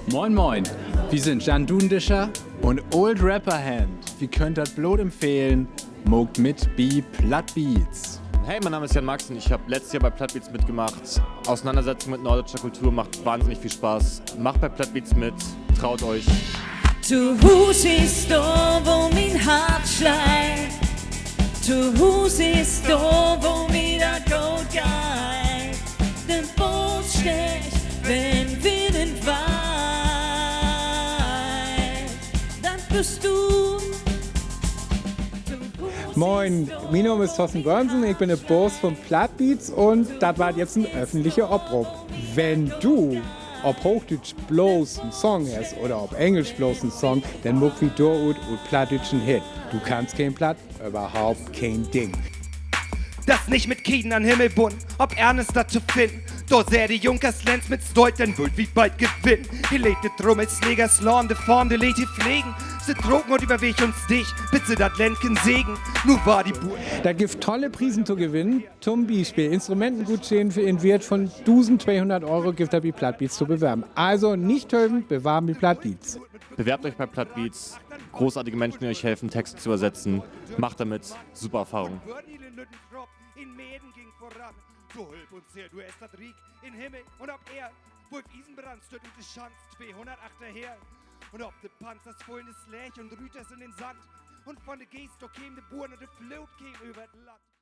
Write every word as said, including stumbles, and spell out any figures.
Moin, moin. Wi sünd Jan Dudendischer un Old Rapper Hand. Wi köönt dat bloot empfehlen. Maakt mit bi Plattbeats. Hey, mein Name ist Jan Max und ich habe letztes Jahr bei Plattbeats mitgemacht. Auseinandersetzung mit norddeutscher Kultur macht wahnsinnig viel Spaß. Macht bei Plattbeats mit, traut euch. To Huus is dor, wo mien Hart sleit. To Huus is dor, wo mi dat goot geiht. De Bootsteed, wenn Wind weiht, dat büst du. Moin, mien Naam is Thorsten Börnsen, ik bün de Baas von Plattbeats un dat warrt jetzt en öffentliche Oproop. Wenn du op Hoochdüütsch bloots en Song hest oder op Engelsch bloots en Song, denn maakt wi dor ut, ut Plattdüütsch en Hit. Du kannst keen Platt, överhaupt keen Ding. Dat is nich mit Keden an Himmel bunnen, op Erden is dat to finnen. Dor seggt de Junkers Lenz mit Stolt, denn wüllt wi bald gewinnen. De leet de Trummelslegers slaan, de Fahn, de leet he flegen. Se trocken ut över Weg un Steeg, bit se dat Land kunn segen. Nu warrt de Buur. Dat gifft tolle Priesen to gewinnen. To'n Bispeel Instrumentengutscheen för en Weert von dusend tweehunnert Euro gifft dat bi Plattbeats to bewerven. Also nich töven, bewarven bi Plattbeats. Bewerbt euch bei Plattbeats. Großartige Menschen, die euch helfen, Texte zu übersetzen. Macht damit. Super Erfahrung. Börn, lille lütten Kropp, in Meden ging voran. So hölp uns Herr, du hest dat Riek in Himmel un op Eer. Wulf Isenbrand stütt ut de Schanz tweehunnert achterher. Un op de Panzers fullen de Släg un Rüters in den Sand. Un von de Geest, dor keem de Buur un de Floot keem över dat Land.